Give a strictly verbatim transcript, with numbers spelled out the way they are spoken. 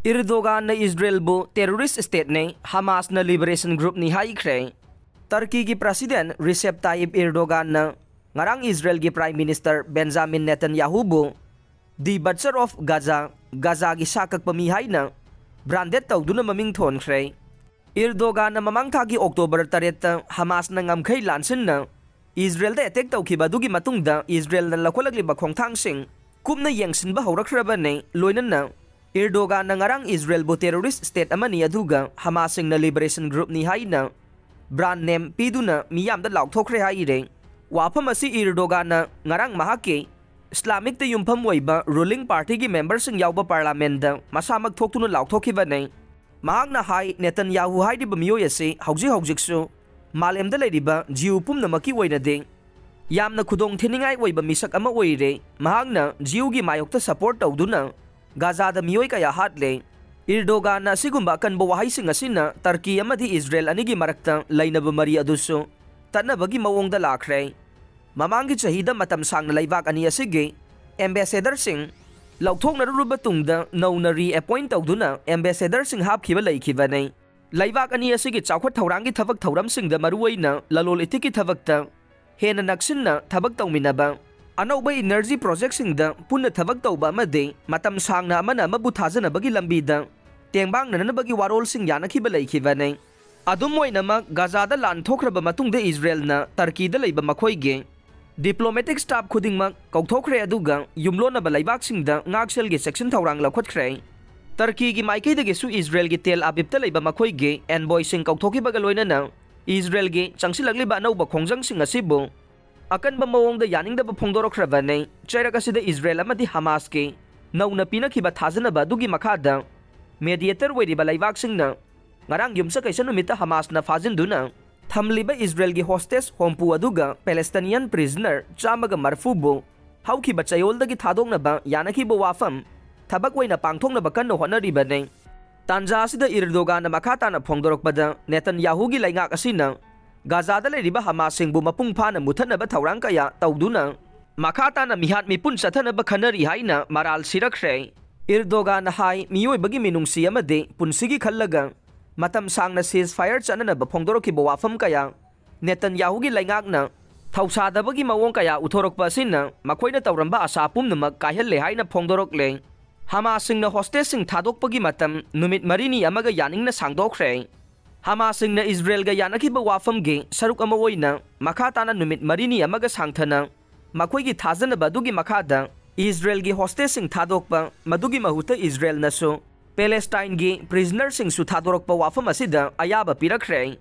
ꯏꯔꯗꯣꯒꯥꯟꯅ ꯏꯖꯔꯦꯜꯕꯨ terrorist stateꯅꯤ, ꯍꯃꯥꯁꯅ liberation groupꯅꯤ ꯍꯥꯏꯈ꯭ꯔꯦ꯫ ꯇꯔꯀꯤꯒꯤ President Recep Tayyip Erdoganꯅ ꯉꯔꯥꯡ ꯏꯖꯔꯦꯜꯒꯤ Prime Minister Benjamin Netanyahuꯕꯨ The Butcher of Gaza, ꯒꯖꯥꯒꯤ ꯁꯥ ꯀꯛꯄ ꯃꯤ ꯍꯥꯏꯅ branded ꯇꯧꯗꯨꯅ ꯃꯃꯤꯡ ꯊꯣꯟꯈ꯭ꯔꯦ꯫ ꯏꯔꯗꯣꯒꯥꯟꯅ ꯃꯃꯥꯡ ꯊꯥꯒꯤ October ꯇꯔꯦꯠꯇ ꯍꯃꯥꯁꯅ ꯉꯝꯈꯩ ꯂꯥꯟꯁꯤꯟꯅ ꯏꯖꯔꯦꯜꯗ attack ꯇꯧꯈꯤꯕ ꯑꯗꯨꯒꯤ ꯃꯇꯨꯡꯗ ꯏꯖꯔꯦꯜꯅ ꯂꯧꯈꯠꯂꯛꯂꯤꯕ ꯈꯣꯡꯊꯥꯡꯁꯤꯡ ꯀꯨꯞꯅ ꯌꯦꯡꯁꯤꯟꯕ ꯍꯧꯔꯛꯈ꯭ꯔꯕꯅꯤ꯫ ꯂꯣꯏꯅꯅ ꯏꯔꯗꯣꯒꯥꯟꯅ ꯉꯔꯥꯡ ꯏꯖꯔꯦꯜꯕꯨ terrorist state ꯑꯃꯅꯤ ꯑꯗꯨꯒ ꯍꯃꯥꯁꯁꯤꯡꯅ liberation groupꯅꯤ ꯍꯥꯏꯅ brand name ꯄꯤꯗꯨꯅ ꯃꯤꯌꯥꯝꯗ ꯂꯥꯎꯊꯣꯛꯈ꯭ꯔꯦ ꯍꯥꯏꯔꯦ꯫ ꯋꯥꯐꯝ ꯑꯁꯤ ꯏꯔꯗꯣꯒꯥꯟꯅ ꯉꯔꯥꯡ ꯃꯍꯥꯛꯀꯤ Islamicꯇ ꯌꯨꯝꯐꯝ ꯑꯣꯏꯕ ruling partyꯒꯤ memberꯁꯤꯡ ꯌꯥꯎꯕ parliamentꯇ ꯃꯁꯥꯃꯛ ꯊꯣꯛꯇꯨꯅ ꯂꯥꯎꯊꯣꯛꯈꯤꯕꯅꯤ꯫ ꯃꯍꯥꯛꯅ ꯍꯥꯏ, ꯅꯦꯇꯟꯌꯥꯍꯨ ꯍꯥꯏꯔꯤꯕ ꯃꯤꯑꯣꯏ ꯑꯁꯤ ꯍꯧꯖꯤꯛ ꯍꯧꯖꯤꯛꯁꯨ ꯃꯥꯂꯦꯝꯗ ꯂꯩꯔꯤꯕ ꯖꯤꯌꯨ ꯄꯨꯝꯅꯃꯛꯀꯤ ꯑꯣꯏꯅꯗꯤ ꯌꯥꯝꯅ ꯈꯨꯗꯣꯡ ꯊꯤꯅꯤꯡꯉꯥꯏ ꯑꯣꯏꯕ ꯃꯤꯁꯛ ꯑꯃ ꯑꯣꯏꯔꯦ꯫ ꯃꯍꯥꯛꯅ ꯖꯤꯌꯨꯒꯤ ꯃꯥꯌꯣꯛꯇ support ꯇꯧꯗꯨꯅ ꯒꯥꯖꯥꯗ ꯃꯤꯑꯣꯏ ꯀꯌꯥ ꯍꯥꯠꯂꯦ꯫ ꯏꯔꯗꯣꯒꯥꯟꯅ ꯑꯁꯤꯒꯨꯝꯕ ꯑꯀꯟꯕ ꯋꯥꯍꯩꯁꯤꯡ ꯑꯁꯤꯅ ꯇꯔꯀꯤ ꯑꯃꯗꯤ ꯏꯖꯔꯦꯜ ꯑꯅꯤꯒꯤ ꯃꯔꯛꯇ ꯂꯩꯅꯕ ꯃꯔꯤ ꯑꯗꯨꯁꯨ ꯇꯠꯅꯕꯒꯤ ꯃꯑꯣꯡꯗ ꯂꯥꯛꯈ꯭ꯔꯦ꯫ ꯃꯃꯥꯡꯒꯤ ꯆꯍꯤꯗ ꯃꯇꯝ ꯁꯥꯡꯅ ꯂꯩꯕꯥꯛ ꯑꯅꯤ ꯑꯁꯤꯒꯤ ambassadorꯁꯤꯡ ꯂꯧꯊꯣꯛꯅꯔꯨꯔꯕ ꯇꯨꯡꯗ ꯅꯧꯅ reappoint ꯇꯧꯗꯨꯅ ambassadorꯁꯤꯡ ꯍꯥꯞꯈꯤꯕ ꯂꯩꯈꯤꯕꯅꯤ꯫ ꯂꯩꯕꯥꯛ ꯑꯅꯤ ꯑꯁꯤꯒꯤ ꯆꯥꯎꯈꯠ ꯊꯧꯔꯥꯡꯒꯤ ꯊꯕꯛ ꯊꯧꯔꯝꯁꯤꯡꯗ, ꯃꯔꯨꯑꯣꯏꯅ ꯂꯂꯣꯟ ꯏꯇꯤꯛꯀꯤ ꯊꯕꯛꯇ ꯍꯦꯟꯅ ꯅꯛꯁꯤꯟꯅ ꯊꯕꯛ ꯇꯧꯃꯤꯟꯅꯕ, ꯑꯅꯧꯕ energy projectꯁꯤꯡꯗ ꯄꯨꯟꯅ ꯊꯕꯛ ꯇꯧꯕ ꯑꯃꯗꯤ ꯃꯇꯝ ꯁꯥꯡꯅ ꯑꯃꯅ ꯑꯃꯕꯨ ꯊꯥꯖꯅꯕꯒꯤ ꯂꯝꯕꯤꯗ ꯇꯦꯡꯕꯥꯡꯅꯅꯕꯒꯤ ꯋꯥꯔꯣꯜꯁꯤꯡ ꯌꯥꯅꯈꯤꯕ ꯂꯩꯈꯤꯕꯅꯤ꯫ ꯑꯗꯨꯝ ꯑꯣꯏꯅꯃꯛ, ꯒꯥꯖꯥꯗ ꯂꯥꯟ ꯊꯣꯛꯈ꯭ꯔꯕ ꯃꯇꯨꯡꯗ ꯏꯖꯔꯦꯜꯅ ꯇꯔꯀꯤꯗ ꯂꯩꯕ ꯃꯈꯣꯏꯒꯤ diplomatic staff ꯈꯨꯗꯤꯡꯃꯛ ꯀꯧꯊꯣꯛꯈ꯭ꯔꯦ, ꯑꯗꯨꯒ ꯌꯨꯝꯂꯣꯟꯅꯕ ꯂꯩꯕꯥꯛꯁꯤꯡꯗ ꯉꯥꯛꯁꯦꯜꯒꯤ ꯆꯦꯛꯁꯤꯟ ꯊꯧꯔꯥꯡ ꯂꯧꯈꯠꯈ꯭ꯔꯦ꯫ ꯇꯔꯀꯤꯒꯤ ꯃꯥꯏꯀꯩꯗꯒꯤꯁꯨ ꯏꯖꯔꯦꯜꯒꯤ ꯇꯦꯜ ꯑꯕꯤꯕꯇ ꯂꯩꯕ ꯃꯈꯣꯏꯒꯤ envoyꯁꯤꯡ ꯀꯧꯊꯣꯛꯈꯤꯕꯒ ꯂꯣꯏꯅꯅ ꯏꯖꯔꯦꯜꯒꯤ ꯆꯪꯁꯤꯜꯂꯛꯂꯤꯕ ꯑꯅꯧꯕ ꯈꯣꯡꯖꯪꯁꯤꯡ ꯑꯁꯤꯕꯨ ꯑꯀꯟꯕ ꯃꯑꯣꯡꯗ ꯌꯥꯅꯤꯡꯗꯕ ꯐꯣꯡꯗꯣꯔꯛꯈ꯭ꯔꯕꯅꯤ꯫ ꯆꯩꯔꯛ ꯑꯁꯤꯗ ꯏꯖꯔꯦꯜ ꯑꯃꯗꯤ ꯍꯃꯥꯁꯀꯤ ꯅꯧꯅ ꯄꯤꯅꯈꯤꯕ ꯊꯥꯖꯅꯕ ꯑꯗꯨꯒꯤ ꯃꯈꯥꯗ mediator ꯑꯣꯏꯔꯤꯕ ꯂꯩꯕꯥꯛꯁꯤꯡꯅ ꯉꯔꯥꯡ ꯌꯨꯝꯁꯀꯩꯁ ꯅꯨꯃꯤꯠꯇ ꯍꯃꯥꯁꯅ ꯐꯥꯖꯤꯟꯗꯨꯅ ꯊꯝꯂꯤꯕ ꯏꯖꯔꯦꯜꯒꯤ hostage ꯍꯨꯝꯐꯨ ꯑꯗꯨꯒ Palestinian prisoner ꯆꯥꯝꯃꯒ ꯃꯔꯤꯐꯨꯕꯨ ꯍꯧꯈꯤꯕ ꯆꯌꯣꯜꯗꯒꯤ ꯊꯥꯗꯣꯛꯅꯕ ꯌꯥꯅꯈꯤꯕ ꯋꯥꯐꯝ ꯊꯕꯛ ꯑꯣꯏꯅ ꯄꯥꯡꯊꯣꯛꯅꯕ ꯀꯟꯅ ꯍꯣꯠꯅꯔꯤꯕꯅꯤ꯫ ꯇꯥꯟꯖꯥ ꯑꯁꯤꯗ ꯏꯔꯗꯣꯒꯥꯟꯅ ꯃꯈꯥ ꯇꯥꯅ ꯐꯣꯡꯗꯣꯔꯛꯄꯗ, ꯅꯦꯇꯟꯌꯥꯍꯨꯒꯤ ꯂꯩꯉꯥꯛ ꯑꯁꯤꯅ ꯒꯥꯖꯥꯗ ꯂꯩꯔꯤꯕ ꯍꯃꯥꯁꯁꯤꯡꯕꯨ ꯃꯄꯨꯡ ꯐꯥꯅ ꯃꯨꯊꯠꯅꯕ ꯊꯧꯔꯥꯡ ꯀꯌꯥ ꯇꯧꯗꯨꯅ ꯃꯈꯥ ꯇꯥꯅ ꯃꯤꯍꯥꯠ ꯃꯤꯄꯨꯟ ꯆꯠꯊꯅꯕ ꯈꯟꯅꯔꯤ ꯍꯥꯏꯅ ꯃꯔꯥꯜ ꯁꯤꯔꯛꯈ꯭ꯔꯦ꯫ ꯏꯔꯗꯣꯒꯥꯟꯅ ꯍꯥꯏ, ꯃꯤꯑꯣꯏꯕꯒꯤ ꯃꯤꯅꯨꯡꯁꯤ ꯑꯃꯗꯤ ꯄꯨꯟꯁꯤꯒꯤ ꯈꯜꯂꯒ ꯃꯇꯝ ꯁꯥꯡꯅ ceasefire ꯆꯠꯅꯅꯕ ꯐꯣꯡꯗꯣꯔꯛꯈꯤꯕ ꯋꯥꯐꯝ ꯀꯌꯥ, ꯅꯦꯇꯟꯌꯥꯍꯨꯒꯤ ꯂꯩꯉꯥꯛꯅ ꯊꯧꯁꯥꯗꯕꯒꯤ ꯃꯑꯣꯡ ꯀꯌꯥ ꯎꯠꯊꯣꯔꯛꯄ ꯑꯁꯤꯅ ꯃꯈꯣꯏꯅ ꯇꯧꯔꯝꯕ ꯑꯁꯥ ꯄꯨꯝꯅꯃꯛ ꯀꯥꯏꯍꯜꯂꯦ ꯍꯥꯏꯅ ꯐꯣꯡꯗꯣꯔꯛꯂꯦ꯫ ꯍꯃꯥꯁꯁꯤꯡꯅ hostageꯁꯤꯡ ꯊꯥꯗꯣꯛꯄꯒꯤ ꯃꯇꯝ ꯅꯨꯃꯤꯠ ꯃꯔꯤꯅꯤ ꯑꯃꯒ ꯌꯥꯅꯤꯡꯅ ꯁꯥꯡꯗꯣꯛꯈ꯭ꯔꯦ꯫ ꯍꯃꯥꯁꯁꯤꯡꯅ ꯏꯖꯔꯦꯜꯒ ꯌꯥꯅꯈꯤꯕ ꯋꯥꯐꯝꯒꯤ ꯁꯔꯨꯛ ꯑꯃ ꯑꯣꯏꯅ ꯃꯈꯥ ꯇꯥꯅ ꯅꯨꯃꯤꯠ ꯃꯔꯤꯅꯤ ꯑꯃꯒ ꯁꯥꯡꯊꯅ ꯃꯈꯣꯏꯒꯤ ꯊꯥꯖꯅꯕ ꯑꯗꯨꯒꯤ ꯃꯈꯥꯗ ꯏꯖꯔꯦꯜꯒꯤ hostageꯁꯤꯡ ꯊꯥꯗꯣꯛꯄ, ꯃꯗꯨꯒꯤ ꯃꯍꯨꯠꯇ ꯏꯖꯔꯦꯜꯅꯁꯨ ꯄꯦꯂꯦꯁꯇꯥꯏꯟꯒꯤ prisonerꯁꯤꯡꯁꯨ ꯊꯥꯗꯣꯔꯛꯄ ꯋꯥꯐꯝ ꯑꯁꯤꯗ ꯑꯌꯥꯕ ꯄꯤꯔꯛꯈ꯭ꯔꯦ꯫